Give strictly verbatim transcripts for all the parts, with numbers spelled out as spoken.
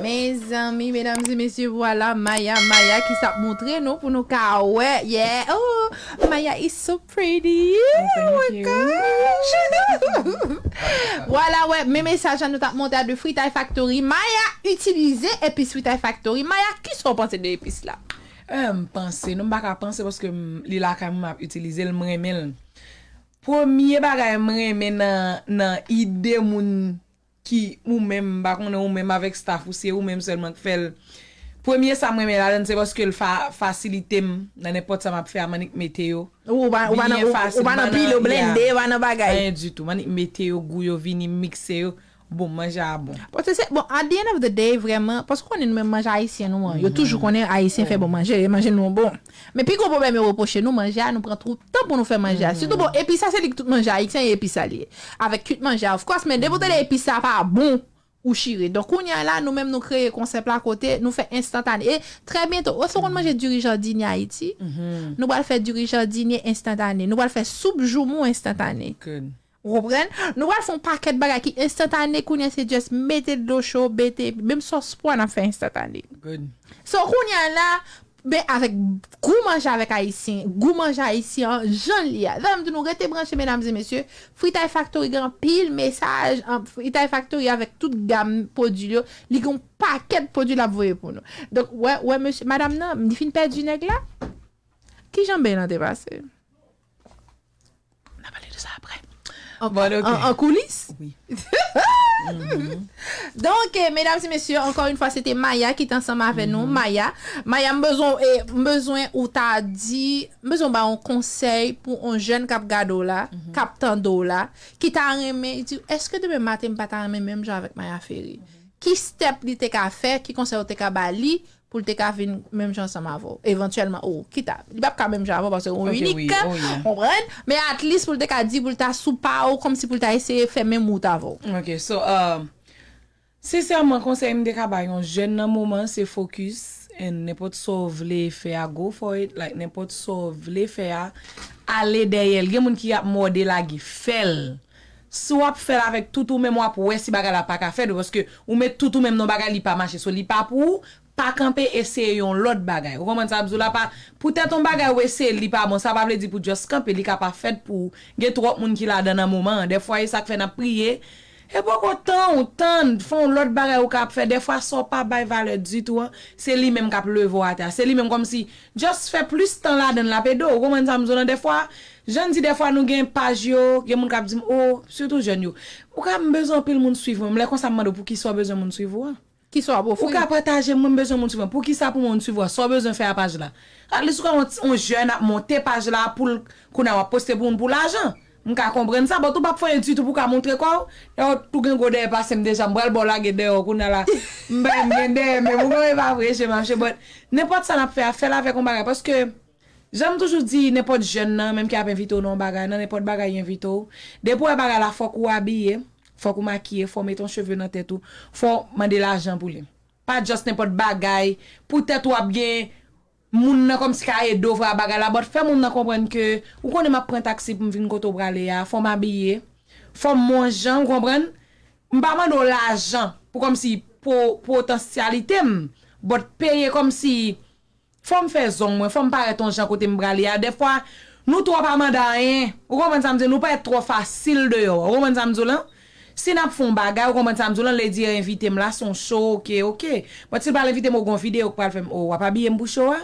Mezanmi, medam e mesye, vwala Maya, Maya ki sa ap montre nou pou nou ka wè. Yeah, oh, Maya is so pretty. Oh my gosh. Vwala, wè, men mesaj la nou t ap montre a de Fritay Factory. Maya itilize epis Fritay Factory. Maya, kisa w panse de epis la? Eh, m panse, non, m pa ka panse paske m, li lakay mwen, m ap itilize l, m renmen l. Premye bagay m renmen nan, nan ide moun ki ou menm, m pa konnen ou menm avèk staff ou, se ou menm sèlman k fè l. Premye sa m renmen ladan l, se paske l fa, fasilite m nan nenpòt sa m ap fè a, m annik mete yo. Ou pa, ou pa nan, byen ou, ou fasil, ou pa nan pile, blende, ou pa nan bagay. Anyen ditou. M annik mete yo, gou yo vini, m mikse yo. Bon, manje a bon. Paske se, bon, at the end of the day, vrèman, paske ou konnen nou menm manje ayisyen nou an. Yo toujou konnen ayisyen fè bon manje, e manje nou bon. Men pi gwo pwoblèm yo repwoche nou, manje a, nou pran twòp tan pou nou fè manje a. Sitou bon, epis sa se li k tout manje ayisyen, epis sa li ye. Avèk kwit manje a, of course, men depi w tande epis sa pa bon, ou chire. Donk, kounye a la, nou menm nou kreye konsèp la kote, nou fè enstantane. E trè byento, èske w konn manje diri jardinier Ayiti? Nou pral fè diri jardinier enstantane. Nou pral fè soup joumou enstantane. Good. Ou konprann? Nou pral fè yon pakèt bagay ki enstantane, kounye a se just mete dlo cho, mete menm sòs pwa n ap fè enstantane. Good. So, kounye a la, ben, avèk gou manje avèk ayisyen, gou manje ayisyen an, jan l ye a. Sa vle di nou rete branche, medam e mesye, Fritay Factory gen anpil mesaj, an, Fritay Factory avèk tout gam pwodui yo, li gen yon pakèt pwodui l ap voye pou nou. Donk, wè, wè, mesye, madam nan, li fin pèdi nèg la. Kijan bèy lan te pase? N a pale de sa aprè. An, bon, ok. An, an koulis? Wi. Donk, eh, medam e mesye, ankò yon fwa, se te Maya ki te ansanm avè nou. Maya, Maya, m bezwen, eh, m bezwen ou ta di, m bezwen w ba yon konsèy pou yon jèn k ap gade w la, k ap tande w la, ki ta renmen, di, èske demen maten m pa ta renmen menm jan avèk Maya Ferry? Ki step li te ka fè, ki konsèy ou te ka ba li, pou l te ka vin menm jan ansanm avè w, evantyèlman, ou, kita, li p ap ka menm jan avè w, paske ou inik, konprann? Men at least pou l te ka di, pou l ta sou pa w, kòmsi pou l ta eseye fè menm wout avè w. Ok, so, um, sensèman, konsèy m te ka bay yon jèn nan moman, se focus, and nenpòt sa w vle fè a, go for it, like, nenpòt sa w vle fè a, ale dèyè l. Gen moun ki ap mòde lage, fè l. Si w ap fè l avèk tout ou menm, w ap wè si bagay la pa ka fèt, paske ou met tout ou menm nan bagay, li pa mache, so li pa pou ou, pa kanpe, eseye yon lòt bagay. Ou konprann sa m di w la? Pa, poutèt yon bagay ou eseye l, li pa bon, sa pa vle di pou just kanpe, li ka pa fèt pou ou. Gen twòp moun ki ladan nan moman an. Dèfwa, e sa k fè n ap priye. E poko tan ou tann, fè yon lòt bagay ou ka ap fè. Dèfwa, sa w pa bay valè ditou an, se li menm k ap leve w atè a. Se li menm kòmsi, just fè plis tan ladan l, l ap ede w. Ou konprann sa m di w lan? Dèfwa, jan n di, dèfwa nou gen paj yo, gen moun k ap di m, o, sitou jèn yo. Ou ka, m bezwen anpil moun swiv mwen. M lè konsa m mande w poukisa w bezwen moun swiv ou an. Kisa w ap ofri? Ou ka pataje, mwen m bezwen moun swiv mwen. Poukisa pou moun swiv ou a? Sa w bezwen fè a paj la? At least ou ka wè yon jèn ap monte paj la pou l, kounye a w ap poste pou moun pou lajan. M ka konprann sa, but ou p ap fè anyen ditou pou w ka montre kò w. Yo tou gen gwo dèyè pase m deja, m pral ba w lage dèyè w kounye a la. M pa, m gen dèyè, men ou konprann e pa vre, je mache, but nenpòt sa n ap fè a, fè l avèk yon bagay, paske jan m toujou di, nenpòt jèn nan, menm ki ap envite w nan yon bagay, nan nenpòt bagay y envite w, depi w wè bagay la, fòk ou abiye, fòk ou makiye, fò w mete yon cheve nan tèt ou, fò w mande lajan pou li. Pa just nenpòt bagay, poutèt w ap gen moun nan kòmsi ka ede w vre a bagay la, but fè moun nan konprann ke, ou konnen m ap pran taksi pou m vin kote w prale a, fò m abiye, fò m yon jan, ou konprann? M pa mande w lajan pou kòmsi po-, potansyalite m, but peye kòmsi fò m fè zong mwen, fò m parèt yon jan kote m prale a. Dèfwa, nou twò pa mande anyen. Ou konprann sa m di w? Nou parèt twò fasil deyò. Ou konprann sa m di w lan? Si n ap fè yon bagay, ou konprann sa m di w lan, lady a envite m la, se yon show, oke, oke. But si l pral envite m, ou gon videyo k pral fè m, o, w ap abiye m pou show a?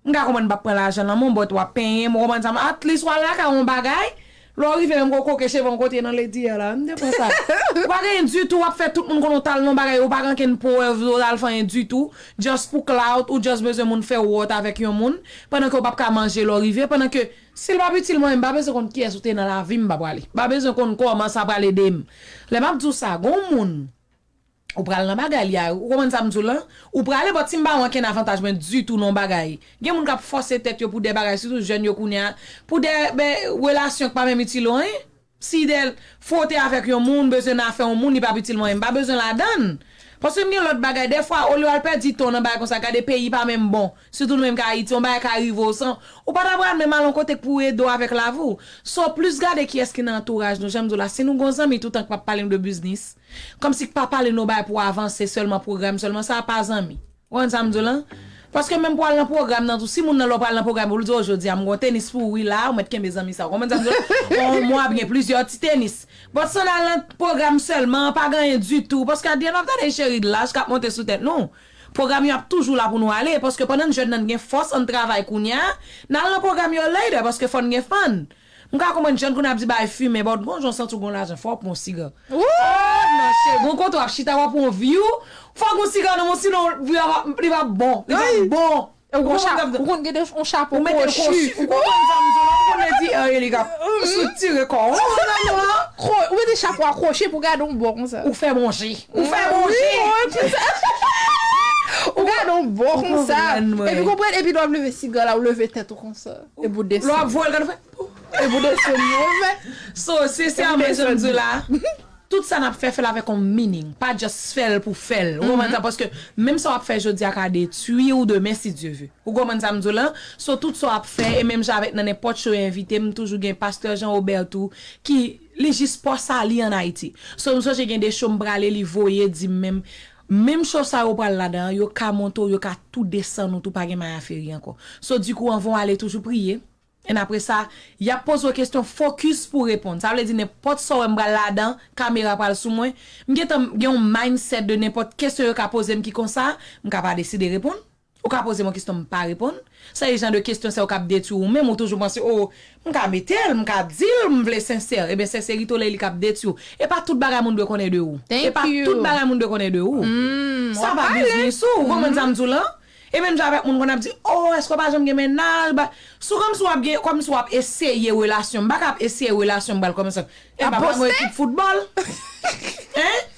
M ka konprann m p ap pran lajan nan men w, but w ap penyen m, ou konprann sa m, at least w al lakay w yon bagay, lè w rive menm kou w koke cheve yon kote nan lady a la, m te pran sa. Ou pa gen anyen ditou, w ap fè tout moun konnen w t al nan yon bagay, ou pa gen okenn prèv, ou t al fè anyen ditou, just pou clout, ou just bezwen moun fè w wont avèk yon moun, pandan ke w p ap ka manje lè w rive, pandan ke, si l p ap itil mwen, m pa bezwen konn kiyès ou te nan lavi m, m pa prale. M pa bezwen konn kòman sa pral ede m. Lè m ap di w sa, gon moun, ou pral nan bagay li a, ou konprann sa m di w lan? Ou prale, but si m pa wè okenn avantaj mwen ditou nan yon bagay. Gen moun k ap fòse tèt yo pou de bagay, sitou jèn yo kounye a, pou de, ben, relasyon k pa menm itil yo anyen. Si de fwote avèk yon moun, bezwen nan afè yon moun, li p ap itil mwen, m pa bezwen ladan l. Paske m gen lòt bagay, dèfwa, olye w al pèdi tan nan bagay konsa, gade peyi pa menm bon. Sitou nou menm k Ayiti, yon bagay ka rive w san, ou pa ta pral menm al yon kote k pou ede w avèk lavi w. So, plis gade kiyès ki nan antouraj nou, jan m di w la, si nou gon zanmi toutan k p ap pale nou de biznis, kòmsi k pa pale nou bagay pou avanse sèlman, pwogram sèlman, sa pa zanmi. Ou konprann sa m di w la? Paske menm pou al nan pwogram nan tou, si moun nan lè w pral nan pwogram, ou di, o, jodi a m gon tenis pou ou wi la, ou mèt kenbe zanmi sa. Ou konprann sa m di w la? Yon mwa ap gen plizyè ti tenis. But san al nan pwogram sèlman, pa gen anyen ditou. Paske at the end of the day, cheri, laj k ap monte sou tèt nou. Pwogram yo ap toujou la pou nou ale. Paske pandan n jèn nan n gen fòs, ann travay kounye a, n al nan pwogram yo later, paske fò n gen fun. M ka konprann jèn kounye a ap di bay fimen, but gon jan w santi w gon lajan, fò w pran yon siga. Oh, non, cheri, gon kote w ap chita, w ap pran yon view, fò w pran yon siga nan men w, sinon, view a, li p ap bon. Li p ap bon. Ou konn chap-, ou konn gen de yon chapo kwochi. Ou konprann sa m di w la, ou konnen di, eh, li ka soutire kò w. Ou konprann sa m di w la? Kwo-, ou mete chapo a kwochi pou gade yon bò konsa. Ou fè bon je. Ou fè bon je. Ou gade yon bò konsa. Epi konprann, epi lè w ap leve siga la, ou leve tèt ou konsa. Epi w desann. Lè w ap voye l, gade w fè. Epi w desann, ou fè. So, sensèman, jan m di w la, tout sa n ap fè, fè l avèk yon meaning. Pa just fè l pou fè l. Ou konprann sa? Paske menm sa w ap fè jodi a ka detwi w demen, si Dye ve. Ou konprann sa m di w la? So, tout sa w ap fè, e menm jan avèk nan nenpòt show yo envite m, toujou gen pastè Jean Robert tou, ki, li jis pòs a li ann Ayiti. So, m sonje gen de show m prale, li voye di m menm, menm show sa yo pral ladan an, yo ka monte w, yo ka tou desann ou tou, pa gen may aferi ankò. So, dikou, anvan w ale, toujou priye. And apre sa, y ap poze w kesyon, focus pou reponn. Sa vle di nenpòt sa w wè m pral ladan, kamera pral sou mwen. M gentan gen yon mindset de nenpòt kesyon yo ka poze m ki konsa, m ka pa deside reponn. Ou ka poze m yon kesyon, m pa reponn. Sa e jan de kesyon sa yo k ap detwi w menm, ou toujou panse, o, m ka mete l, m ka di l, m vle sensè. Ebyen, senserite w la, li k ap detwi w. E pa tout bagay moun dwe konnen de ou. E pa tout bagay moun dwe konnen de ou. Sa pa biznis ou, ou konprann sa m di w lan? E menm jan avèk moun konn ap di, o, èske w pa janm gen mennaj? Ba, si w kòmsi w ap gen, kòmsi w ap eseye relasyon, m pa ka ap eseye relasyon, m pral kòmanse. E m pa pral yon ekip foutbòl. Hein?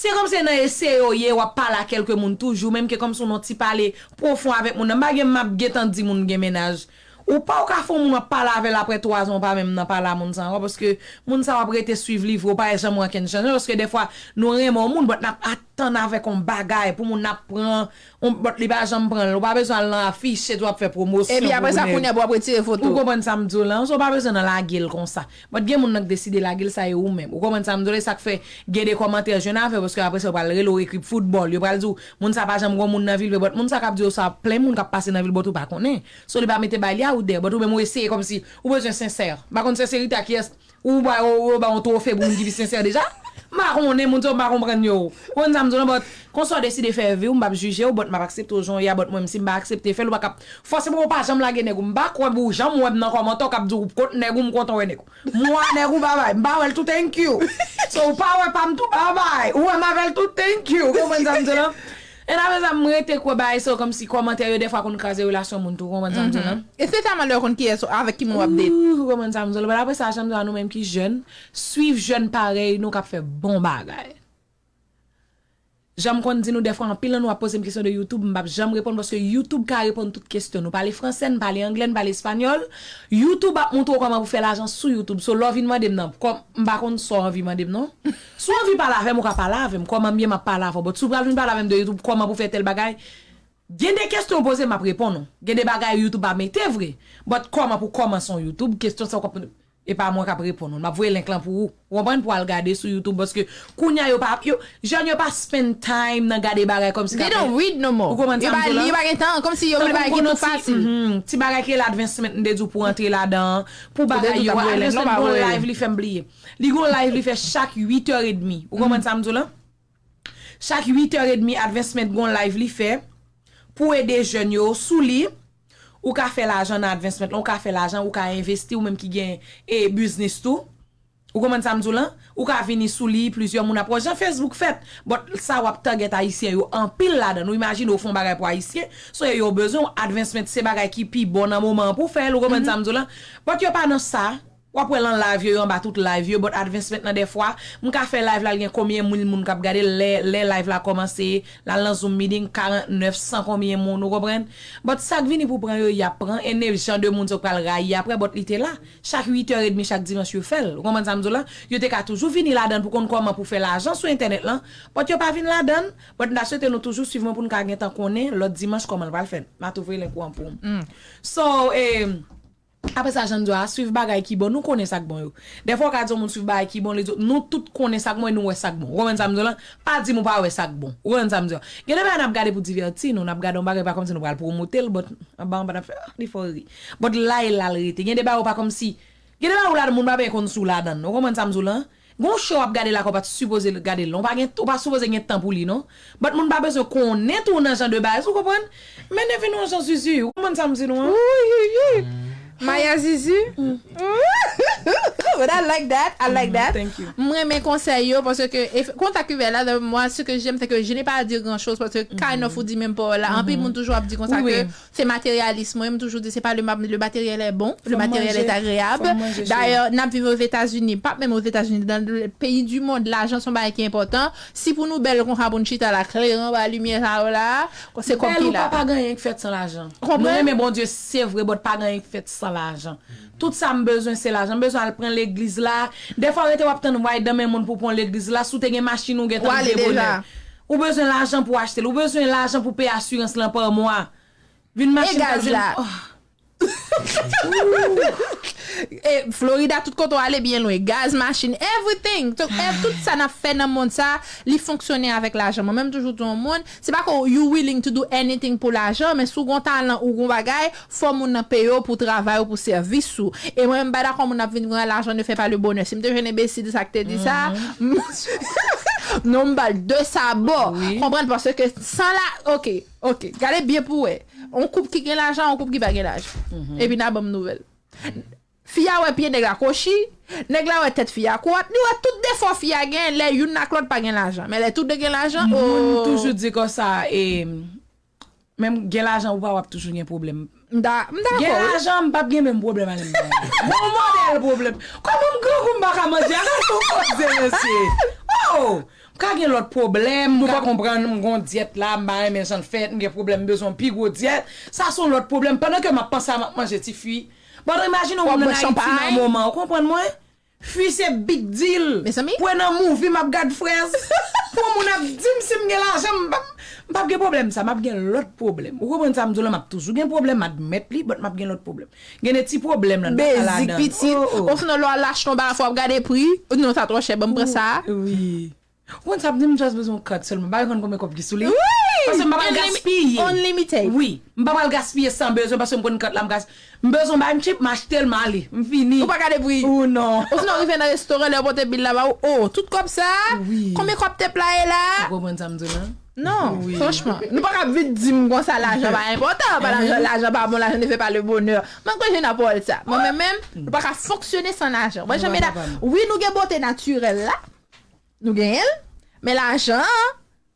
Se kòmsi nan eseye w ye, w ap pale a kèlke moun toujou, menm ke kòmsi w nan ti pale pwofon avèk moun nan. M pa gen, m ap gentan di moun gen mennaj. Ou pa, ou ka fè yon moun w ap pale avè l apre twa zan, ou pa menm nan pale a moun sa ankò, paske moun sa w ap rete swiv li vre, ou pa janm wè ankenn chanjman, paske dèfwa nou renmen yon moun, but n ap atann avèk yon bagay pou moun nan pran, yon, but li pa janm pran l, ou pa bezwen al nan afich, se tou w ap fè pwomosyon pou ou nèg. Epi apre sa, kounye a, pou w ap retire foto. Ou konprann sa m di w lan, so w pa bezwen nan lage l konsa. But gen moun nan k deside lage l, sa e ou menm. Ou konprann sa m di w la, e sa k fè gen de kòmantè jwenn avè w, paske apre sa yo pral rele w ekip foutbòl, yo pral di w, moun sa pa janm gon moun nan vil vre, but moun sa k ap di w sa, plen moun k ap pase nan vil, but ou pa konnen. So li pa mete bay li out there, but ou menm ou eseye kòmsi ou bezwen sensè. M pa konn senserite a kiyès, ou ba yo, yo ba yon twofe pou moun ki pi sensè deja. M pa konnen moun sa yo, m pa konprann yo. Ou konn sa m di w lan, but konsa w deside fè vi w, m p ap jije w, but m ap aksepte w jan w ye a, but mwen menm si m pa aksepte fè l, ou pa ka ap fòse mwen, ou pa janm lage nèg ou. M pa kwè pou w janm wè m nan kòmantè w k ap di w kot nèg ou, m kontan wè nèg ou. Mwa nèg ou babay, m pa wè l tou, thank you. So ou pa wè pa m tou, babay. Ou wè m avè l tou, thank you. Ou konprann sa m di w lan? And apre sa, m rete kwè bagay sa yo kòmsi kòmantè yo dèfwa konn kraze relasyon moun tou, ou konprann sa m di w lan? E se sa malè konn kiyès ou, avèk ki moun w ap date. Ou konprann sa m di w lan? But apre sa, jan m di w la, nou menm ki jèn, swiv jèn parèy nou k ap fè bon bagay. Jan m konn di nou dèfwa, anpil nan nou ap poze m kesyon de YouTube, m p ap janm reponn paske YouTube ka reponn tout kesyon nou. Pale fransè, n pale anglè, n pale espanyòl. YouTube ap montre w kòman pou fè lajan sou YouTube. So, lè w vin mande m nan, kòm m pa konn sa w anvi mande m non. Si w anvi pale avè m, ou ka pale avè m. Kòman m ye, m ap pale avè w. But si w pral vin pale avè m de YouTube, kòman pou fè tèl bagay, gen de kesyon w poze m, m ap reponn ou. Gen de bagay YouTube pa mete vre. But kòman pou kòmanse yon YouTube, kesyon sa w konprann. E pa mwen k ap reponn ou. M ap voye link lan pou ou. Ou konprann? Pou w al gade sou YouTube. Paske kounye a yo pa, yo, jèn yo pa spend time nan gade bagay kòmsi. They don't read no more. Ou konprann sa m di w la? Yo pa li, yo pa gen tan, kòmsi yo vle bagay ki tou fasil. Mhm. Ti bagay ki rele advancement, m te di w pou antre ladan an, pou bagay yo. Advancement gon live li fè m bliye. Li gon live li fè chak uit è edmi. Ou konprann sa m di w la? Chak uit è edmi, Advancement gon live li fè pou ede jèn yo sou li. Ou ka fè lajan nan Advancement lan, ou ka fè lajan, ou ka envesti, ou menm ki gen e biznis tou. Ou konprann sa m di w lan? Ou ka vini sou li, plizyè moun ap wè. Jan Facebook fèt, but sa w ap target Ayisyen yo anpil ladan. Ou imajine w fè yon bagay pou Ayisyen, so yo bezwen w. Advancement se bagay ki pi bon nan moman an pou fè l, ou konprann sa m di w lan? But yo pa nan sa. W ap wè l an live yo, yo anba tout live yo, but advancement nan dèfwa, m ka fè live la, l gen konbyen mil moun k ap gade l, lè, lè live la kòmanse, l al nan Zoom meeting, karant nèf, san konbyen moun, ou konprann? But sa k vini pou pran yo, y ap pran, e ne jan de moun sa w pral rayi apre, but li te la. Chak uit è edmi, chak dimanch yo fè l. Ou konprann sa m di w la? Yo te ka toujou vini ladan l pou konn kòman pou fè lajan sou entènèt lan, but yo pa vin ladan l, but m ta swete nou toujou swiv mwen pou n ka gentan konnen lòt dimanch kòman l pral fèt. M a tou voye link ou an pou ou. So, eh, Apre sa, jan n di w a, swiv bagay ki bon, nou konnen sa k bon yo. Dèfwa w ka di yon moun swiv bagay ki bon, li di w, nou tout konnen sa k bon e nou wè sa k bon. Ou konprann sa m di w la? Pa di m ou pa wè sa k bon. Ou konprann sa m di w la? Gen de bagay n ap gade pou divèti nou, n ap gade yon bagay pa kòmsi nou pral pwomote l, but anba anba n ap fè, ah, li fè w ri. But la e la l rete. Gen de bagay ou pa kòmsi, gen de bagay ou ladan moun pa byen konn si w ladan l. Ou konprann sa m di w la? Gon show w ap gade la ke w pa t sipoze gade l non. Ou pa gen, ou pa sipoze gen tan pou li non. But moun pa bezwen konnen tou nan jan de bagay, ou konprann? Men vin yon jan Zuzu, ou konprann sa m di nou an? Wi, wi, wi. Maya Zuzu. But I like that. I like that. Thank you. M renmen konsèy yo paske kontak ki vè la, moi, ce que j'aime, c'est que je n'ai pas à dire grand chose parce que kind of ou di menm pawòl la. Anpil moun toujou ap di konsa ke se materyalis. Mwen, m toujou di, c'est pas le, ma- le matériel est bon, le matériel est agréable. D'ailleurs, n ap viv Ozetazini, pa menm Ozetazini, dans le pays du monde, lajan se yon bagay ki enpòtan. Si pou nou bèl konsa, pou n chita la, klere anba limyè sa yo la, se kòb ki la. Bèl ou pa, pa gen anyen k fèt san lajan. Nou renmen Bondye, se vre, but pa gen anyen k fèt san lajan. Tout sa m bezwen, se lajan. M bezwen al pran legliz la. Dèfwa, rete w ap tann ride nan men moun pou pran legliz la. Si w te gen machin, ou gentan rive bonè. Ou bezwen lajan pou achte l. Ou bezwen lajan pou peye asirans lan pa mwa. Vin machin e gaz la. E Florida, tout kote w ale byen lwen. Gaz, machin, everything. So, ev- tout sa n ap fè nan mond sa, li fonksyone avèk lajan. Mwen menm toujou di yon moun, se pa ke you willing to do anything pou lajan, men si w gon talan ou gon bagay, fò moun nan peye w pou travay ou, pou sèvis ou. E mwen, m pa dakò moun ap vin pran lajan ne fait pas le bonheur. Si m te jwenn enbesil sa k te di sa, non, m ba l de sabò. Konprann, paske san la, ok, ok. Gade byen pou wè. On koup ki gen lajan, on koup ki pa gen lajan. Epi n a ban m nouvèl. Fi a wè pye nèg la kwochi, nèg la wè tèt fi a kwòt, li wè tout defo fi a gen, lè youn ak lòt pa gen lajan. Men lè tout de gen lajan, oh. Moun toujou di konsa, e, menm gen lajan ou pa, w ap toujou gen pwoblèm. M da, m dakò, wi. Gen lajan, m p ap gen menm pwoblèm a menm jan. Bon modèl pwoblèm. Kòman m grangou m pa ka manje? Ala yon koze, mesye. Oh! M ka gen lòt pwoblèm, m ka konprann, m gon dyèt la, m pa renmen jan l fèt, m gen pwoblèm, m bezwen yon pi gwo dyèt. Sa se yon lòt pwoblèm. Pandan ke m ap panse a m ap manje tifi. Pandan imajine yon moun ann Ayiti nan moman, ou konprann mwen? Fi se big deal. Mezanmi. Pou e nan movie m ap gad frèz. Pou yon moun ap di m si m gen lajan, m p ap, m p ap gen pwoblèm sa, m ap gen lòt pwoblèm. Ou konprann sa m di w la, m ap toujou gen pwoblèm, m admèt li, but m ap gen lòt pwoblèm. Gen de ti pwoblèm la, m pa ka ladan. Basic, pitit. Oh, oh. Osinon, lè w al achte yon bagay, fò w ap gade pri. Non, sa twò chè, ban m pran sa. Wi. Ou konn sa m di, m just bezwen yon kat sèlman. M pa konn konbyen kòb ki sou li. Wi! Paske m pa pral gaspiye. Unlimited. Wi. M pa pral gaspiye san bezwen paske m konn kat la m gas. M bezwen bagay m cheap, m achte l, m ale. M fini. Ou pa gade pri. Ou non. Osinon, rive nan restoran, lè yo pote bil la ba ou, oh, tout kòb sa? Wi. Konbyen kòb te playe la? Ou konprann sa m di w la? Non, franchman. Nou pa ka vin di m konsa lajan pa enpòtan, pa lajan, lajan pa bon, lajan ne fait pas le bonheur. Mwen kwè je n a pawòl sa. Mwen menm, menm, nou pa ka fonksyone san lajan. Mwen, jan medam, wi, nou gen bote natirèl la. Nou genyen l, men lajan an,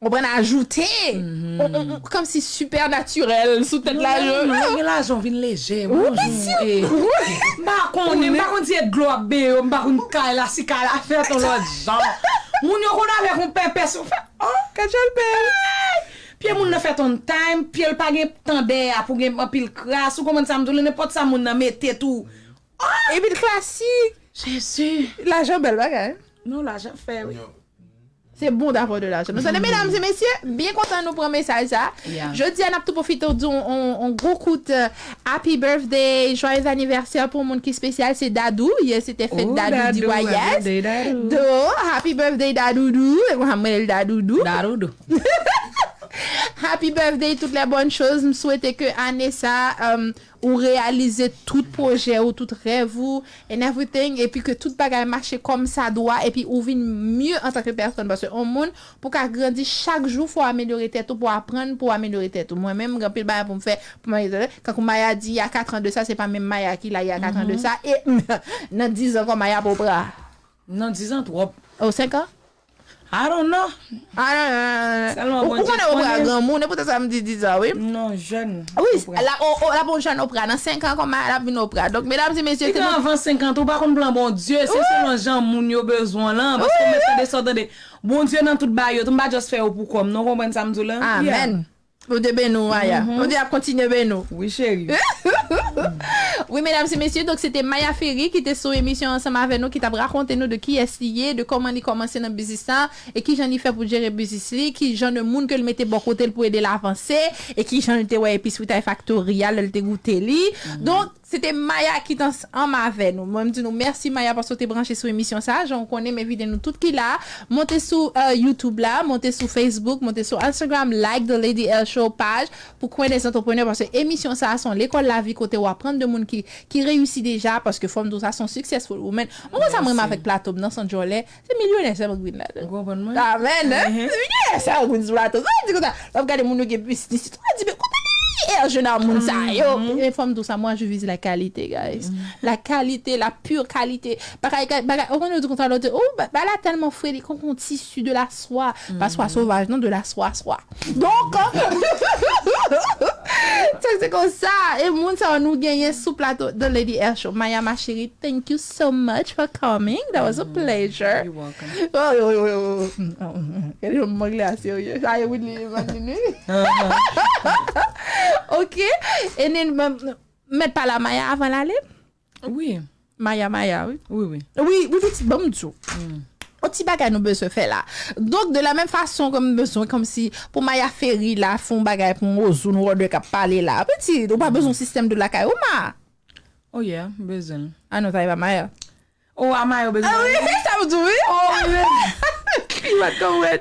ou pral ajoute, on, on, on, kòmsi sipènatirèl sou tèt lajan. Lè gen lajan, w vin lejè, bonjou. M pa konnen, m pa konn si e dlo ap benyen w, m pa konn kay la, si kay la fèt yon lòt jan. Moun yo konn avèk yon pèpè sou fè, oh, gad jan l bèl. Pye moun nan fèt on time, pye l pa gen tan dèyè a pou gen anpil kras, ou konprann sa m di w la, nenpòt sa moun nan mete tou. Epi l klasik. Jezi. Lajan bèl bagay. Non, lajan fè, wi. Se bon d'avoir de l'argent. Nou tande, medam e mesye, byen kontan nou pran mesaj sa. Jodi a, n ap tou pwofite di yon, yon, yon gwo kout, euh, happy birthday, joyeux anniversaire pou yon moun ki espesyal, se Dadou. Yè se te fèt Dadou di Wayès. Do, happy birthday, Dadoudou. E konsa m rele l Dadoudou. Dadoudou. Happy birthday, toutes les bonnes choses. M swete ke ane sa, euh, ou reyalize tout pwojè ou, tout rèv ou, and everything, epi ke tout bagay mache kòm sa dwa, epi ou vin mye antanke pèsòn, paske yon moun, pou ka grandi chak jou, fò w amelyore tèt ou, pou w aprann, pou w amelyore tèt ou. Mwen menm, m gen anpil bagay pou m fè, pou m amelyore tèt. Kankou Maya di, il y a quatre ans de ça, se pa menm Maya ki la, il y a quatre ans de ça, e nan diz an, kòman y ap opra? Nan diz an, twòp. Oh, senk an? I don't know. I don't know. Sèlman Bondye Konnen Oprah granmoun, e poutèt sa m di, di sa, wi. Non, jèn. Wi, Oprah. La, o, o, la bon jèn Oprah, nan senk an kòman l ap vin Oprah. Donk, medam e mesye, li te gen anvan senkant, ou pa konn plan Bondye, se selon jan moun yo bezwen w lan, paske ou mèt tande sa w tande. Bondye nan tout bagay yo, tou m pa just fè yo pou kò m, non, w konprann sa m di w la? Amèn. Bondye beni w, Maya. Bondye ap kontinye beni w. Wi, cheri. Wi, medam e mesye, donk se te Maya Ferry ki te sou emisyon ansanm avè nou, ki t ap rakonte nou de kiyès li ye, de kòman li kòmanse nan biznis la, e kijan li fè pou jere biznis li, ki jan de moun ke l mete bò kote l pou ede l avanse, e kijan l te wè epis Fritay Factory a lè l te goute li. Donk, se te Maya ki t ansanm avè nou. Mwen, m di nou mèsi, Maya, paske w te branche sou emisyon sa a. Jan w konnen, m envite nou tout ki la, monte sou, euh, YouTube la, monte sou Facebook, monte sou Instagram, like The Lady L Show page pou Kwen des Entrepreneurs, paske emisyon sa a se yon lekòl lavi kote w aprann de moun ki, ki reyisi deja, paske fò m di w sa, se yon successful woman. Mwen konn sa m renmen avèk plato m nan, se yon djòlè, se milyonè sèlman k vin ladan. Ou konprann mwen? Amèn, hein? Se milyonè sèlman k vin sou plato. Sa di konsa, lè w ap gade moun yo gen biznis, ou di, "Men kote L J nan moun sa yo?" Men fò m di w sa, moi, je vise la qualité, guys. La qualité, la pure qualité. Bagay, bagay, ou konnen, yo di konsa, lòt, "Oh, ba, ba la tèlman fre, li konn yon tisi de la swa." Pa swa sovaj, non, de la swa, swa. Donk, se, se konsa. E moun sa yo nou genyen sou plato The Lady L Show. Maya, ma chérie, thank you so much for coming. That was a pleasure. You're welcome. Oh, oh, oh, oh. Gade yon mangle a serye. Sa e Whitney Evangeline, wi. Ok. And then, m, m mèt pale a Maya avan l ale? Wi. Maya, Maya, wi. Wi, wi. Wi, wi, pitit, ban m di w. Yon ti bagay nou bezwen fè la. Donk, de la menm fason ke m bezwen kòmsi pou Maya Ferry la, fè yon bagay pou yon Ozone World k ap pale la. Pitit, ou pa bezwen sistèm dlo lakay ou, ma? Oh yeah, m bezwen l. Ah non, sa e pa Maya. Oh, a Maya ou bezwen. Ah wi, sa m di w, wi. Oh, wi. Li pa t konprann.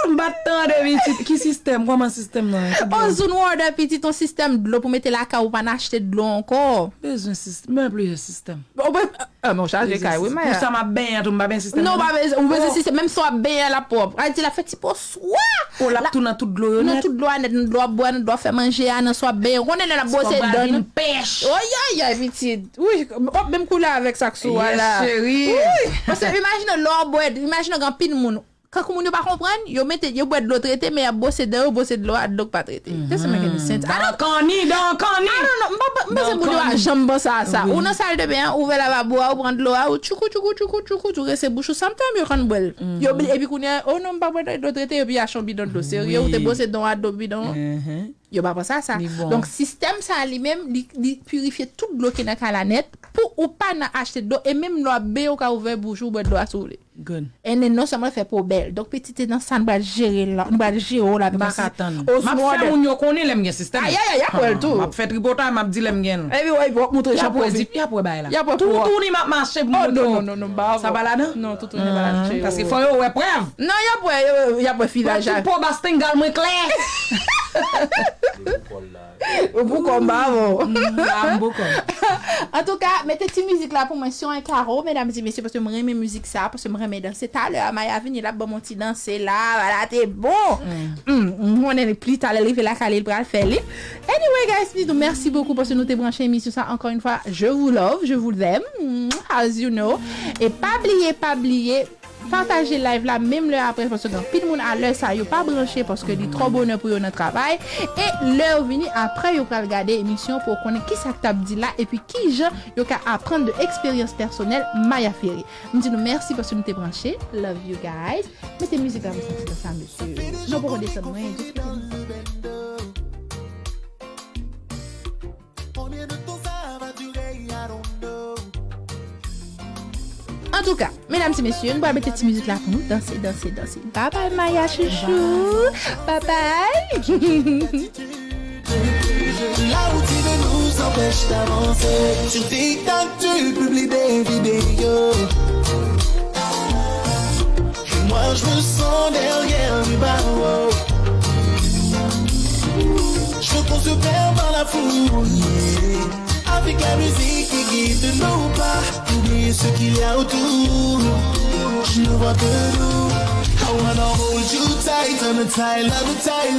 M pa t tande, pitit. Ki sistèm? Kòman sistèm nan? Ki dlo? Ozone Water, pitit, yon sistèm dlo pou mete lakay ou, pa n achte dlo ankò. Bezwen sistèm, men plizyè sistèm. Bon, bon, ah, men w chaje kay, wi, Maya. Pou sa m ap benyen tou, m pa benyen sistèm nan. Non, ou pa bezwen, ou bezwen sistèm, menm si w ap benyen, l ap pwòp. Ayiti, l ap fè ti po swa. Oh, l ap tou nan tout dlo yo nèt. Nan tout dlo a nèt, nan dlo w ap bwè, nan dlo w ap fè manje a, nan sa w ap benyen. Ou konnen lè n ap bwose dan nou. Pèch. Oyayay, pitit. Wi, w ap menm koule avèk sa k sou a la. Yes, cheri. Wi, paske imajine lè w bwè, imajine gen anpil moun. Kankou moun yo pa konprann, yo mete, yo bwè dlo trete, men y ap bwose dan yo, bwose dlo a, dlo k pa trete. Doesn't make any sense. I don't, Dankoni, Dankoni. I don't know. M pa, m panse moun yo pa janm panse a sa. Ou nan sal de ben an, ou ouvè lavabo a, ou pran dlo a, ou tchoukou, tchoukou, tchoukou, tchoukou, tou rese bouch ou. Sometimes yo konn bwè l. Yo bli-, epi kounye a, "Oh non, m pa bwè dlo trete," epi yo achte yon bidon dlo. Serye, ou te bwose dan w ak dlo bidon an? Yo pa panse a sa. Donk, sistèm sa a li menm, li, li pirifye tout dlo ki nan kay la nèt pou ou pa nan achte dlo. E menm lè w ap benyen, ou ka ouvè bouch ou, bwè dlo a si w vle. Good. And then, non sèlman l fè po bèl. Donk, pitit, se nan sa nou pral jere la, nou pral jere w la. M pa ka tann. M ap fè moun yo konnen lè m gen sistèm. Ayayay, y ap wè l tou. M ap fè tripotay, m ap di lè m gen l. Epi, w ap montre jan pou di, y ap wè bagay la. Y ap wè pou. Toutouni m ap mache pou montre w. Oh, non, non, non, non, m pa. Sa pa ladan? Non, toutouni pa ladan. Paske fò yo wè prèv. Non, y ap wè, y ap wè filaj la. Tout po bas tengal mwen klè. Ou pou kò m pa bon. M pou kò m. Antouka, mete ti mizik la pou mwen, Sur un carreau, medam e mesye, paske m renmen mizik sa, paske m renmen danse. Talè a Maya vini, l ap ban m yon ti danse la, la te bon. M konnen pli talè l rive lakay li, l pral fè li. Anyway, guys, m di nou mèsi bokou paske nou te branche emisyon sa. Encore une fois, je vous love, je vous aime, as you know. E pa bliye, pa bliye, pataje live la menm lè apre, paske gen anpil moun a lè sa yo pa branche paske li twò bonè pou yo nan travay. E lè yo vini apre, yo pral gade emisyon pou yo konnen kisa k t ap di la epi kijan yo ka aprann de eksperyans pèsonèl Maya Ferry. M di nou mèsi paske nou te branche. Love you guys. Mete mizik la pou santi nan sa, mesye. Non, poko desann mwen, just mete mizik. Antouka, medam e mesye, nou pral mete ti mizik la pou nou danse, danse, danse. Bye bye, Maya chouchou. Bye bye. La routine nous empêche d'avancer. Sur TikTok, tu publies des vidéos. Et moi, je me sens derrière les barreaux. Je veux qu'on se perde dans la foule, yeah. Avec la musique qui guide nos pas, oublier ce qu'il y a autour. Je ne vois que nous. I wanna hold you tight, on the tight, love the tight.